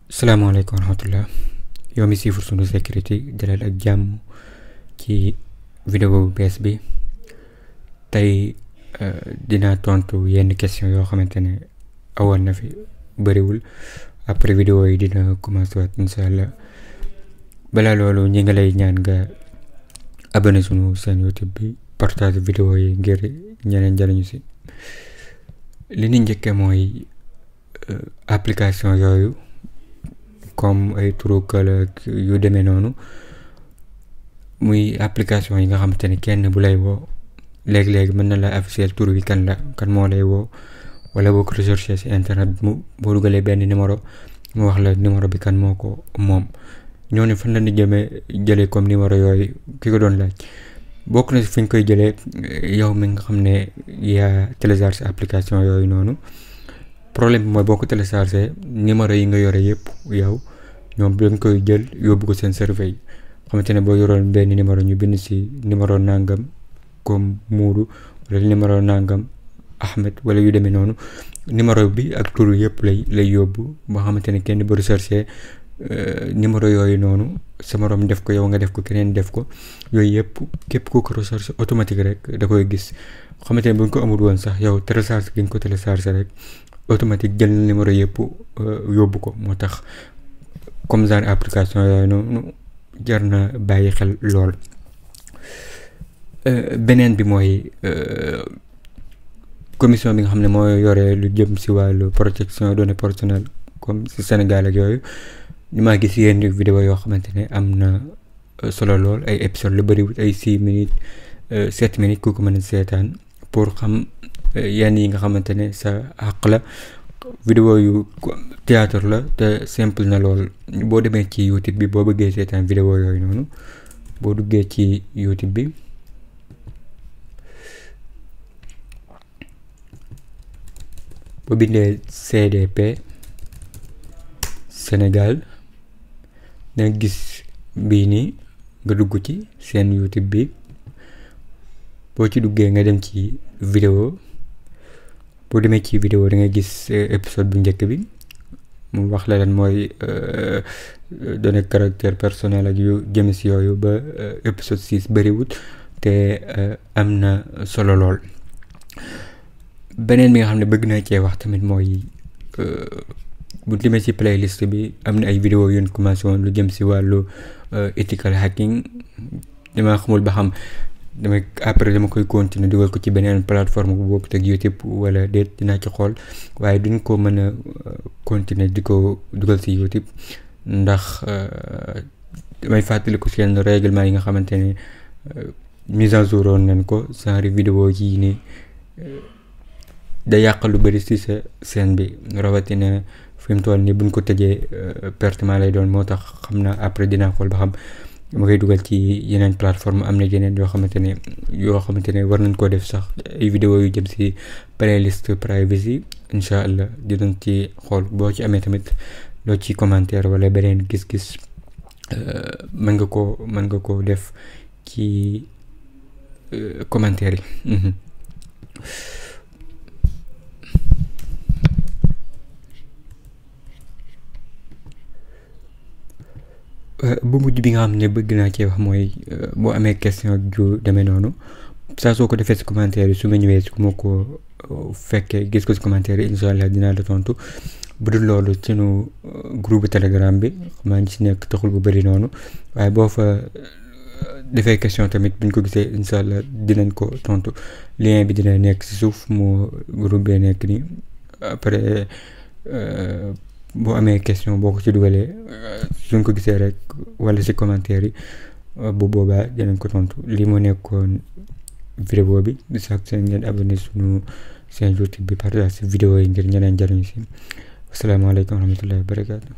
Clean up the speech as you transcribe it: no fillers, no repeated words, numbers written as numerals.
salaamaaleykum wa rahmatullah yow mi siifur Sunu Sécurité dalal ak jàmm ci vidéo bu bees bi tey dinaa tontu yenn question yoo xamante ne awoon na fi bëriwul après vidéo yi dina commencé waat incha allah balaa loolu ñi nga lay ñaan nga abonné sunu seen YouTube bi partage vidéo yi ngir ñeneen jariñu si li ñu njëkkee mooy application yooyu comme ay Truecaller yu demee noonu muy application yi nga xamante ne kenn bu lay woo léegi-léegi mën na la afficher tur bi kan moo lay woo wala boo ko recherché si internet mu boo dugalee benn numéro mu wax la numéro bi kan moo ko moom ñooñu fan la ñu jëlee comme numéro yooyu ki ko doon laaj bokk na si fi ñu koy jëlee yow mi nga xam ne yaa téléchargé application yooyu noonu problème bi mooy boo ko téléchargé numéro yi nga yore yëpp yow ñoom dañ koy jël yóbbu ko seen serveur yi xamante ne boo yoroon benn numéro ñu bind si numéro nangam comme Moodu wala numéro nangam Ahmed wala yu demee noonu numéro bi ak tur yëpp lay yóbbu boo xamante ne kenn bu recherché numéro yooyu noonu sa morom def ko yow nga def ko keneen def ko yooyu yëpp képp ku ko recherché automatique rek da koy gis xamante ne bu ñu ko amul woon sax yow télécharge gi nga ko téléchargé rek automatique jël numéro yëpp yóbbu ko moo tax comme genre application yooyu noonu jar na bàyyi xel lool. Beneen bi mooy commission bi nga xam ne moo yore lu jëm si wàllu protection données personnelles comme si Sénégal ak yooyu ñu maa gis yenn vidéo yoo xamante ne am na solo lool ay épisode lu bëriwut ay 6 minutes 7 minutes ku ko mën a seetaan pour xam yenn yi nga xamante ne sa àq la vidéo yu théâtre la te simple na lool boo demee ci YouTube bi boo bëggee seetaan vidéo yooyu noonu boo duggee ci YouTube bi boo bindee CDP Sénégal danga gis bii nii nga dugg ci seen YouTube bi boo ci duggee nga dem ci vidéo boo demee ci vidéo da nga gis épisode bu njëkk bi mu wax la lan mooy données caractère personnel ak yu jëm si yooyu ba épisode 6 bëriwut te am na solo lool. Beneen bi nga xam ne bëgg naa cee wax tamit mooy bu demee ci playlist bi am na ay vidéo yu ñu commencé woon lu jëm si wàllu ethical hacking dama xamul ba xam dama koy continuer dugal ko ci beneen plateforme bu bokkut ak YouTube wala déet dinaa ci xool waaye duñ ko mën a continuer di ko dugal si YouTube ndax damay fàttaliku seen règlement yi nga xamante ne mise à jour woon nañ ko genre vidéo yii nii da yàq lu bëri si sa scène bi rawatina fi mu toll nii buñ ko tëjee pertement lay doon moo tax xam naa après dinaa xool ba xam ma koy dugal ci yeneen plateforme am na yeneen yoo xamante ne war nañ koo def sax ay vidéo yu jëm si playlist privacy incha allah dinañ ci xool boo ci amee tamit loo ci commentaire wala beneen gis-gis mën nga ko def ci commentaire yi. bu mujj bi nga xam ne bëgg naa cee wax mooy boo amee question ju demee noonu saa soo ko defee si commentaire yi su ma ñëwee su ma ko fekkee gis ko si commentaire yi incha allah dinaa la tontu bu dul loolu sunu groupe telegram bi xam naa ñu si nekk taxul bu bëri noonu waaye boo fa defee question tamit buñ ko gisee incha allah dinañ ko tontu lien bi dina nekk si suuf moo groupe bee nekk nii après boo amee question boo ko ci dugalee suñ ko gisee rek wala ci commentaire yi bu boobaa dinañ ko tontu lii moo nekkoon vidéo bi di sax seen ngeen abonné sunu seen YouTube bi partage vidéo yi ngir ñeneen jariñu si asalaamaaleykum wa rahmatullahi wa barakaatu.